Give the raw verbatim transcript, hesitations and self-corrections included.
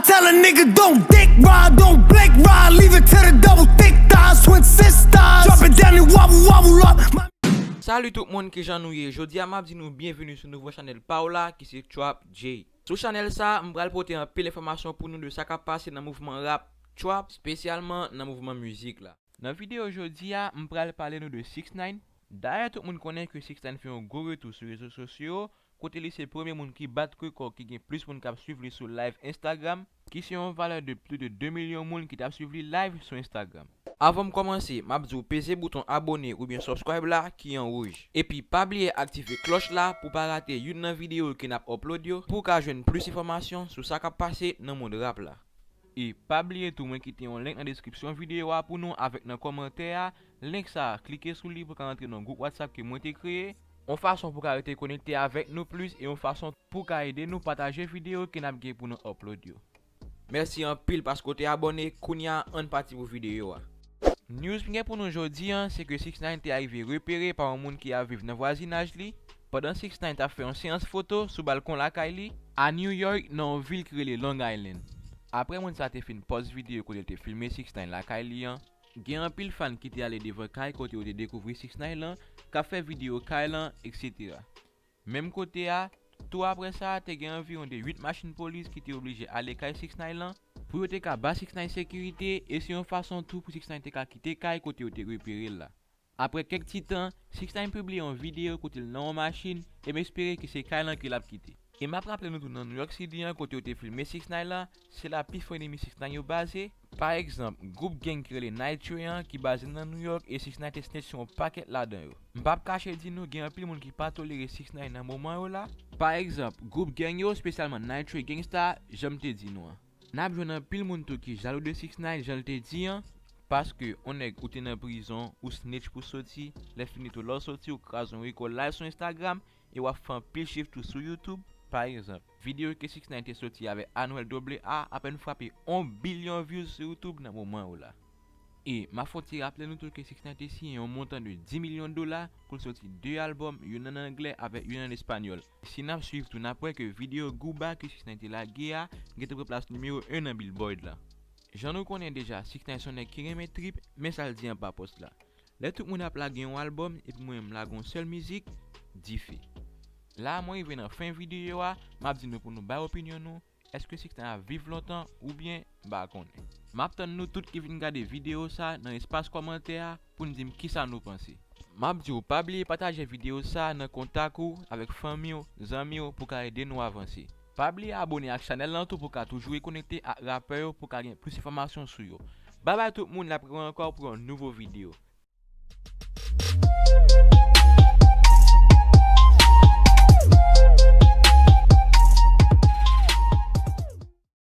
Tell a nigga don't dick ride, don't blick ride, leave it to the double thick thighs, twin sisters. Drop it down and wobble, wobble up. My Salut tout moun, kijan nou ye? Jodi a m ap di nou byenveni sou nouvo chanèl pa w la ki se Trap J. Sou chanèl sa, m pral pote anpil enfòmasyon pou nou de sa k ap pase nan mouvman rap trap, espesyalman nan mouvman mizik la. Nan videyo jodi a, m pral pale nou de six nine. Dayè, tout moun konnen ke six nine fè yon gwo retou sou rezo sosyo yo, kote li se premye moun ki bat rekò ki gen plis moun k ap swiv li sou live Instagram, ki se yon valè de plis de de milyon moun ki t ap swiv li live sou Instagram. Avan m kòmanse, m ap di w peze bouton abone oubyen subscribe la ki an wouj. Epi pa bliye aktive klòch la pou w pa rate youn nan videyo ke n ap upload yo, pou w ka jwenn plis enfòmasyon sou sa k ap pase nan mond rap la. E pa bliye tou, mwen kite yon link nan deskripsyon videyo a pou nou avèk nan kòmantè a. Link sa a, klike sou li pou w ka rantre nan gwoup WhatsApp ke mwen te kreye, yon fason pou w ka rete konekte avèk nou plis e yon fason pou w ka ede nou pataje videyo ke n ap gen pou nou upload yo. Mèsi anpil paske w te abòne, kounye a ann pati pou videyo a. News m gen pou nou jodi a, se ke six nine te arive repere pa yon moun ki ap viv nan vwazinaj li, pandan six nine t ap fè yon seyans foto sou balkon lakay li, a New York, nan yon vil ki rele Long Island. Aprè moun sa te fin pòs videyo kote l te filme six nine lakay li an, gen anpil fan ki te ale devan kay kote yo te dekouvri six nine lan, k ap fè videyo kay lan, etsetera. Menm kote a, tou aprè sa, te gen anviwon de uit machin polis ki te oblije ale kay six nine lan, pou yo te ka ba six nine sekirite, e se yon fason tou pou six nine te ka kite kay kote yo te repere l la. Aprè kèk ti tan, six nine pibliye yon videyo kote l nan yon machin, e m espere ke se kay lan ke l ap kite. E m ap raple nou tou nan New York City an, kote yo te filme six nine lan, se la pifò enmi six nine yo baze. Pa egzanp, gwoup gang ki rele Nitre an, ki baze nan New York, e six nine te snitch sou yon pakèt ladan yo. M p ap kache di nou, gen anpil moun ki pa tolere six nine nan moman yo la. Pa egzanp, gwoup gang yo, espesyalman Nitre Gangsta, jan m te di nou an. N ap jwenn anpil moun tou ki jalou de six nine, jan l te di an, paske yon nèg ou te nan prizon, ou snitch pou soti, lè fini tou lè w soti, ou kraze yon rekò live sou Instagram, e w ap fè anpil chif tou sou YouTube. Pa egzanp, videyo ke six nine te soti avèk Anuel double A apèn frape yon bilyon views sou YouTube nan moman yo la. E m ap fè yon ti raple nou tou ke six nine te siyen yon montan de dis milyon dola pou l soti de albòm, youn ann anglè avèk youn ann espanyòl. Si n ap swiv tou, n ap wè ke videyo Gouba ke six nine te lage a gentan pran plas nimewo en nan Billboard la. Jan nou konnen deja, six nine se yon nèg ki renmen trip, men sa l di anba pòs la. Lè tout moun ap lage yon albòm, epi mwen menm m lage yon sèl mizik, dife. La a mwen rive nan fen videyo a, m ap di nou pou nou bay opinyon nou, èske six nine ap viv lontan oubyen m pa konnen. M ap tann nou tout ki vin gade videyo sa nan espas kòmantè a pou n di m kisa nou panse. M ap di w pa bliye pataje videyo sa nan kontak ou, avèk fanmi w, zanmi w pou ka ede nou avanse. Pa bliye abone ak chanèl lan tou pou ka toujou konekte ak rapè yo pou ka gen plis enfòmasyon sou yo. Babay tout moun, n ap rewè ankò pou yon nouvo videyo.